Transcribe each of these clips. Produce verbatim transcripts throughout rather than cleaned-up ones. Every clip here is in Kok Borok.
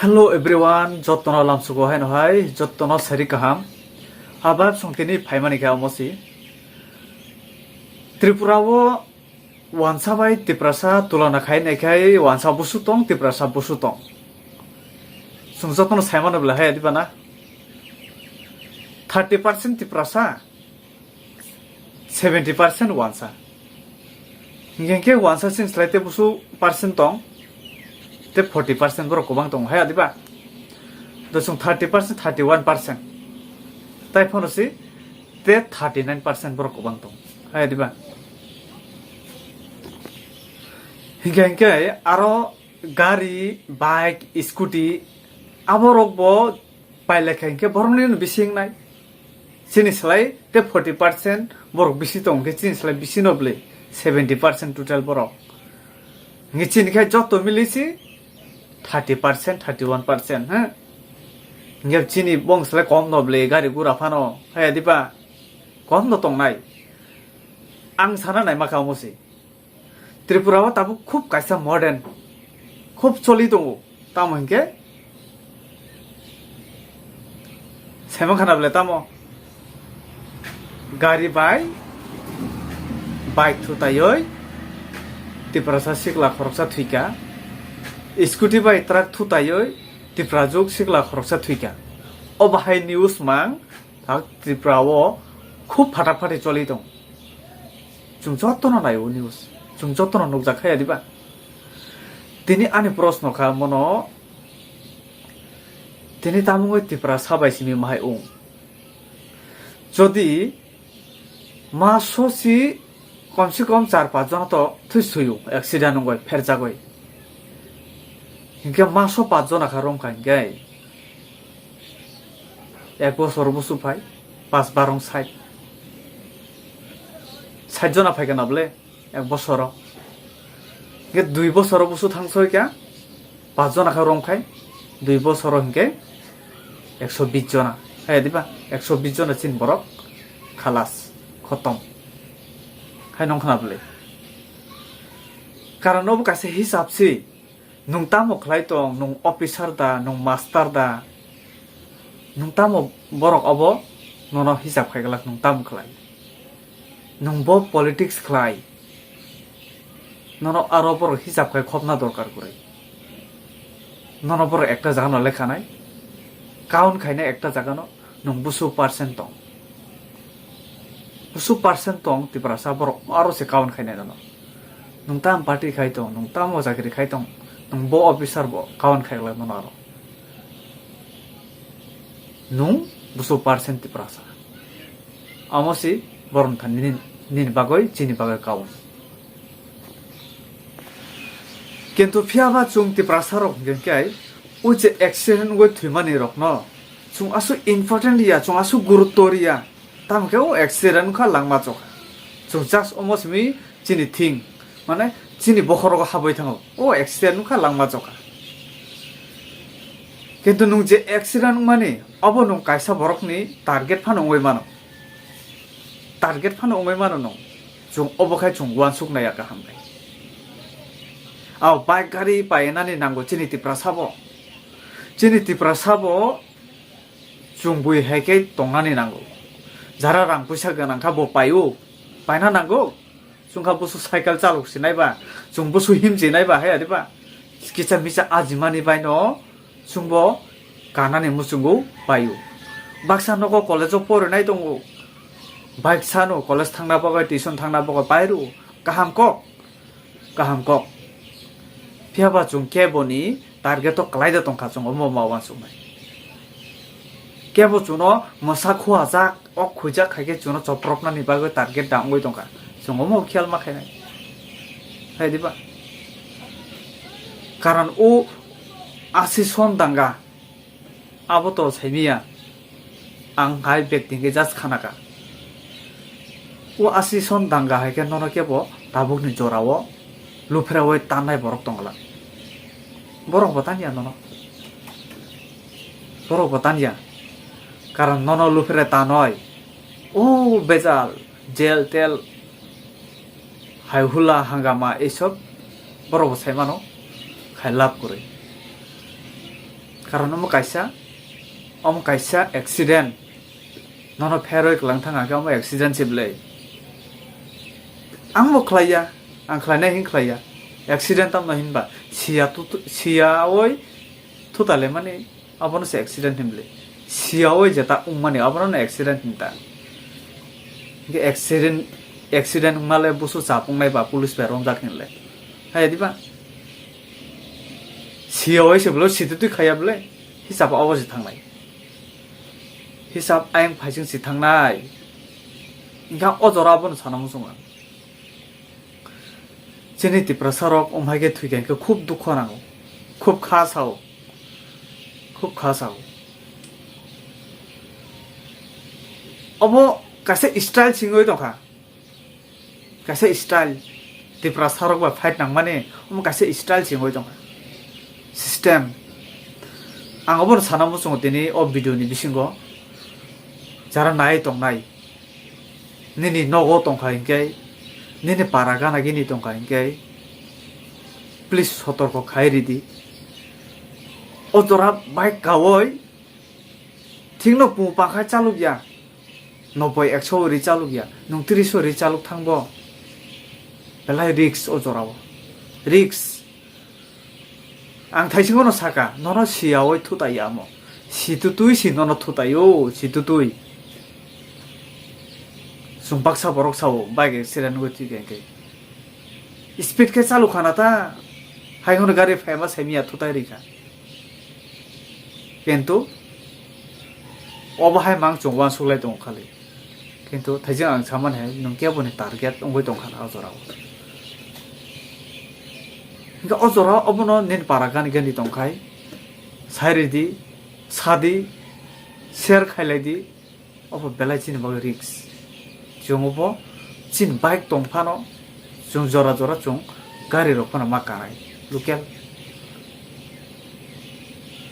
Hello everyone, jotono lamsugo haino hai, jotono sari kaham. Abab song tini phaimani khe omo si. Tripura o wansa bai Tiprasa tulana khai nai khai wansa busu tong, Tiprasa busu tong. Song jotono saimano bela hai adiba na. Thirty percent Tiprasa, seventy percent wansa. Hinkhe hinkhe wansa chini slai te busu percent tong, te forty percent borok kwbang tong hai adiba. Do chwng thirty percent, thirty one percent. Tai phano si te thirty nine percent borok kwbang tong hai adiba. Hinkhe hinkhe aro gari, bike, scooty aborok bo pailai kha hinkhe borokni bisi wngnai. Chini slai te forty percent borok bisi tong khe chini slai bisi no bwlwi seventy percent total borok. Hinkhe chini khai joto mili si thirty percent, thirty one percent, ha? Hinkhe chini bong slai kom no bwlwi gari gura phano, hai adiba? Kom no tongnai. Ang sana nai ma kha omo si. Tripura o tabuk khub kaisa modern, khub choli tongo. Tamo hinkhe saimang khana bole tamo gari bai bike thutaioi Tiprasa sikla khoroksa thwikha, scooty bai truck thutaioi Tiprajwk sikla khoroksa thwikha. O bahai news mang thak Tripura o khub phatak phatik choli tong. Chwng jotono naio news, chwng jotono nukjak kha ya diba? Tini ani proshno kha mono, tini tamungwi Tiprasa bai simi mahai wng? Jodi maso si kom se kom char panch jona to thwi suyo accident wngwi pherjagwi. Hinkhe maso panch jona kha romkha hinkhe ek bosor busu phai, panch barong sait. Sait jona phaikha na bole ek bosoro. Hinkhe dui bosoro busu thang soi kha, panch jona kha romkhai, dui bosoro hinkhe ekso bis jona. Hai diba? Ekso bis jona chini borok khalas, khotom. Hai nong khna bole. Karon obo kaisa hisab si. Nwng tamo khlai tong, nwng officer da, nwng master da, nwng tamo borok obo nono hisab khai glak, nwng tamo khlai? Nwng bo politics khlai, nono aro borok hisab khai khopna dorkar kwrwi. Nono borok ekta jaga no lekha nai, count khainai ekta jaga no. Nwng busu percent tong. Busu percent tong Tiprasa borok aro se kawan khainai nono. Nwng tam party khai tong, nwng tamo chakri khai tong, nwng bo officer bo kawan khai glak nono aro. Nwng busu percent Tiprasa. Amo si borom thani nini, nini bagwi, chini bagwi kawan. Kintu phiya ba chwng Tiprasa rok hwnkhe khe o je accident wngwi thwimani rokno chwng aswk important riya, chwng aswk gurutto riya. Tamo khe o accident wngkha langma chokha. Chwng just omo simi chini thing, mane chini bokhorogo habwi thango. O accident wngkha langma chokha. Kintu nwng je accident wngmani, obo nwng kaisa borokni target phano wngwi mano. Target phano wngwi mano nwng. Chwng obo khai chwng uansuk naiya kaham khe. Ao bike gari painani nango chini Tiprasa bo. Chini Tiprasa bo chwng bui hai khe tongnani nango. Jara rang puisa gwnang kha bo paio. Paina nango. Chwng kha busu cycle chalok sinai ba. Chwng busu him chinai ba hai ari ba. Kisa misa ajimani bai no. Chwngbo kanani muchungo paio. Baksa nogo college o porinai tongo. Bike sano college thangna bagwi, tuition thangna bagwi pairo. Kaham kok, kaham kok. Phiya ba chwng keboni target o kwlai da tongkha chwng omo ma uansuknai. Kebo chwngno mwsa khuajak, o khuijak khai khe chwngno chopropnani bagwi target da wngwi tongkha. Chwng omo khiyal ma khainai. Hai diba? Karon o asi son danga, abo to saimiya. Ang hai bag tingkhe just khanaka. O asi son danga hai khe nono kebo tabukni jorao luphrawi tannai borok tongla. Borok bo tanya nono. Borok bo tanya. Karon nono luphre tanoi. O bejal, jel tel, hai hula hangama ei sob borok bo sai mano, khai lab kwrwi. Karon omo kaisa, omo kaisa accident. Nono pheroi kwlang thang khe omo accident se bwle. Ang bo khlaiya, ang khlainai hin khlaiya. Accident tamno hinba siya tu, tu, siya oi thuta le mani abono se accident hinbwle. Siya oi jeta wngmani abono accident hinta. Hingke accident, accident wngmale busu chapung nai ba police bai romjak hinle. Hai diba? Siya oi se bwle, situtwi khaya bwle. Hisab obo se thangnai. Hisab ayang phaising se thangnai. Hingke o jora abono sana muchungo. Chini Tiprasa rok wng hai khe thwi kha hingke khub dukho nango, khub kha sao, khub kha sao. Obo kaisa style singwi tongkha, kaisa style. Tiprasa rok bai fight nangmani omo kaisa style singwi tongkha, system. Ang obono sana muchungo tini o video ni bisingo jara nai tongnai. Nini nogo tongkha hinkhe, nini para gana gini tongkha hinkhe, please sotorko khai ridi. O jora bike kaui thikno pung pakhai chalukya, noboi ekso ri chalukya, nwng tris ri chaluk thangbo. Belai risk o jorao, risk. Ang thaisingono saka, nono siyaui thutai amo. Situtui si nono thutai o, situtui. Chwng baksa borok sao, bike accident wngwi thwikha hinkhe. Speed khe chalu khana ta, hai hwnwi gari phaima saimiya thutai rikha. Kintu obo hai mang chwng uansuk lai tongo khali. Kintu thaijak ang samani hai, nwng kebo ni target wngwi tongkha na o jora o. Hinkhe o jora obono nini para gani gani tongkhai, sai ridi, sadi, share khailai di, obo belai chini bagwi risk. Chwng obo chini bike tongphano, chwng jora jora chwng gari rok phano ma kanai, local.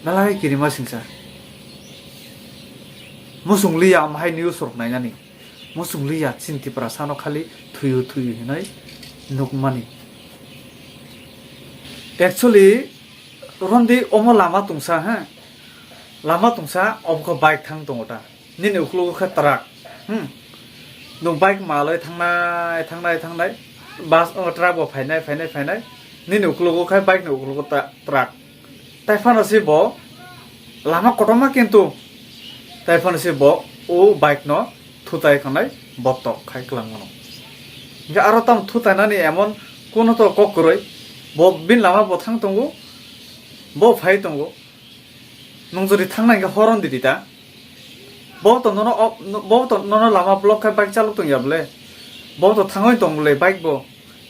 Belai kirima singsa. Muchung liya omo hai news rok nainani. Muchung liya chini Tiprasa no khali thuyu thuyu hinwi nukmani. Actually, romdi omo lama tungsa, ha? Lama tungsa, obo khe bike thang tongo ta. Nini uklogo khe truck. Hmm. Nwng bike malwi thangnai, thangnai, thangnai. Bus, o, truck bo phainai, phainai, phainai. Nini uklogo khe bike ni uklogo ta-, truck. Tai phano se bo lama kotorma kintu. Tai phano se bo o bike no thutai khanai botok khai kwlangmano. Hingke aro tamo thutai nani emon kuno to kok kwrwi. Bo bini lama bo thang tongo. Bo phai tongo. Nwng jodi thangnai hingke horon di di ta. Bo to nono o, bo to nono lama block khai bike chalok tong ya bole. Bo to thangoi tong bole bike bo.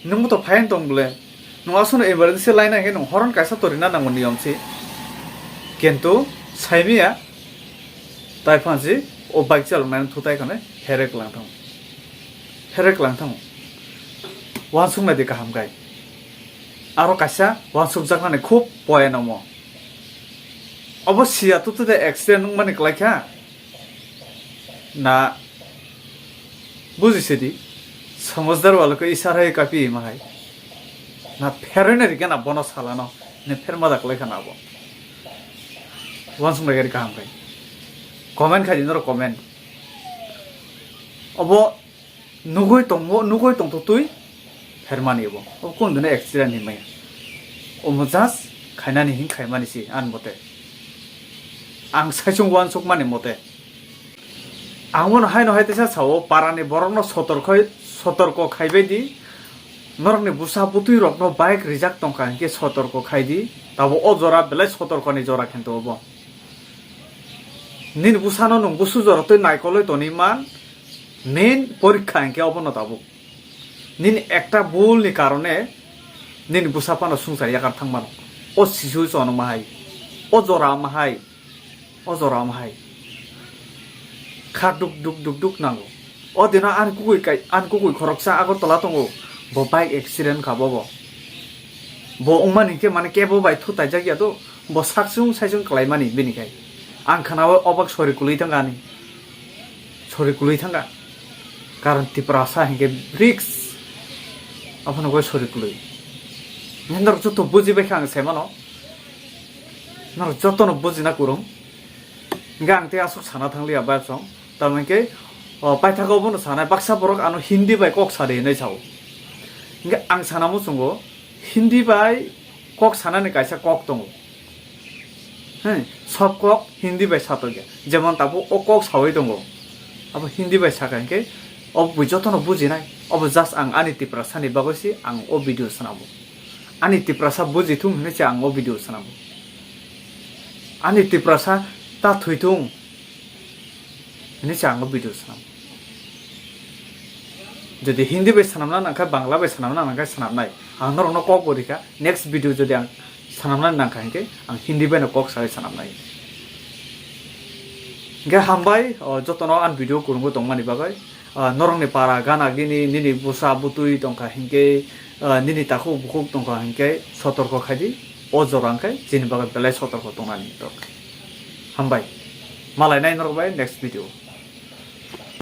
Nwng bo to phai tong bole. Nwng aswkno emergency laina hingke nwng horon kaisa torina nango niyom si. Kintu saimiya tai phansi o bike chalok nai thutai khane herek lang thango. Herek lang thango. Wansuk nai di kaham kai. Aro kaisa wansuk jak nani khub poya namo. Obo siya tutu de accident wngmani kwlai kha. Na buji sidi, somajhdar wala ko isara hai kapi ma hai. Na pheroi na rikha na bono salano, ne pher ma da kwlai kha na bo. Wansuk na gari kaham kai. Comment khai di noro comment. Obo nugui tongmo, nugui tongtotwi phermani bo. Obo kung dino accident hinmaya. Omo just khainani hin khaimani si, ani mote. Ang saichung wansukmani mote. Ang bono haino hai teisa sao, parani borokno sotorkhoi-, sotorko khaibai di. Norokni bwsa bwtwi rokno bike rijak tongkha hinkhe sotorko khai di. Tabo o jora belai sotorkoni jora khinto obo. Nini bwsano nwng busu jora twi naikolwi toni man, main porikha hinkhe obono tabuk. Nini ekta bul ni karone nini bwsa phano sungsa yakar thang mano. O sisu chwng ma hai, o jora ma hai, o jora ma hai. Kha duk duk duk duk nango. O dino ani kukui kai, ani kukui khoroksa Agartala tongo. Bo bike accident kha bo bo. Bo wngmani hinkhe mane kebo bai thu taijak ya do. Bo saksung saisung kalaimani bini khai. Ang khana o obak sori kului thangka ani. Sori kului thangka. Karon Tiprasa hinkhe risk. Aphano koi sori kului. Nindor joto buji bai kha ang sai mano. Norok jotono bujina kwrwng. Hingke ang tei aswk sana thangliya bai song. Tamoni khe, o, paithago bono sanai, baksa borok ano Hindi bai kok sadi hinwi sao. Hingke ang sana muchungo, Hindi bai kok sanani kaisa kok tongo. He, sob kok Hindi bai satokya. Jemon tabuk o kok sawi tongo. Abo Hindi bai saka hingke, o bui jotono bujinai. Obo just ang ani Tiprasani bagwi se ang o video swnamo. Ani Tiprasa bujithung hinwi se ang o video swnamo. Ani Tiprasa ta thwithung hinwi se ang o video swnamo. Jodi Hindi bai swnamna nangkha, Bangla bai swnamna nangkha, swnamnai. Ang norokno kok bo rikha, next video jodi ang swnamna nangkha hinkhe ang Hindi bai no kok sawi swnamnai. Hinkhe hambai, o, jotono ani video kwrwngwi tongmani bagwi. Ah, norokni para gana gini nini bwsa bwtwi tongkha hinkhe, ah, nini takhuk bukhuk tongkha hinkhe sotorko khaidi, o jora hinkhe chini bagwi belai sotorko tongnani tok. Hambai. Malainai norok bai next video.